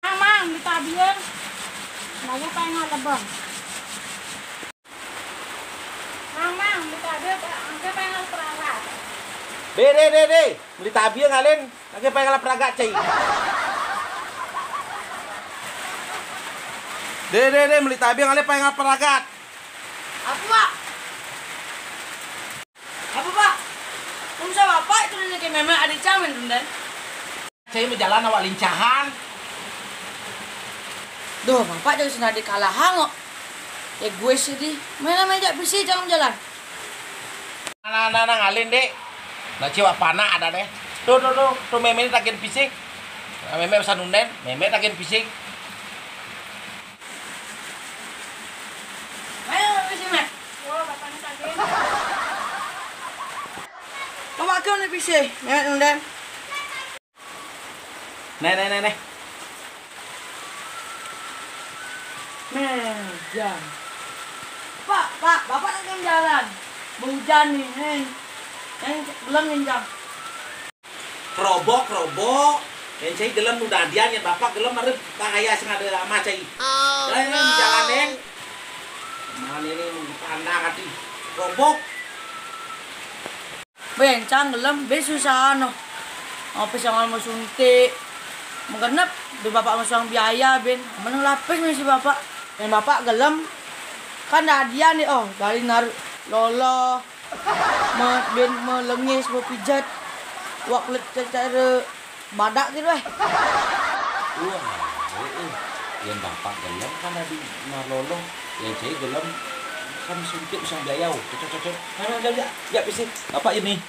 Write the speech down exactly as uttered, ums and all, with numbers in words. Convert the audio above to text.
Mang, Mang, meli tabién. Lagi pengen lebeng. Mang, Mang, meli tabién, lagi pengen peragat. Dé, dé, dé, dé. Meli tabién ngalén, lagi pengen peragat, cai. Dé, dé, dé, meli tabién ngalén pengen peragat. Apa, Pak? Apa, Pak? Mun sa Bapak itu nanya ke mémé adi camen tunden. Cai mah jalan awak lincahan. Duh, Bapak jadi senadi kalahang kok. Egois jadi. Mana meja bisi jangan jalan. Nah, nah, nah, ngalén, Dék. Nah, cai wak panak ada deh. Tuh, tuh, tuh, tuh mémé ini tagihan pisik. Nah, mémé pesan unden, mémé tagihan pisik. Ayo, bisi, Mak. Wah, bapaknya tagihan. Bapak kau ni bisi, mémé unden. Neh, neh, neh, neh. Neh, jang. Pak, Pak, Bapak nak jalan. Hujan nih, neng. Neng, gelem nih, jang. Kerobok, kerobok. Yén cai gelem nu dadian, yén Bapak gelem harus bahaya sing ada ama cai. Jalan, neng, jalan, neng. Mana ini pandang hati. Kerobok. Bencang gelem, bé susah noh. Apa sing mau suntik. Menggenep, bé bapak masang biaya, bén. Meneng lapis misi bapak. Yén bapak gelem, kan dadian nih, oh, dari nar lolo, me, bén melengis, mau pijat. Wak kulit cacare badak gitu, eh. Wah, eh, eh. Yén bapak gelem kan tadi nar lolo. Yén cai gelem kan suntik masang biaya. Cocok, cocok. Nah, nah, nah, ya, ya, pisik. Bapak ini.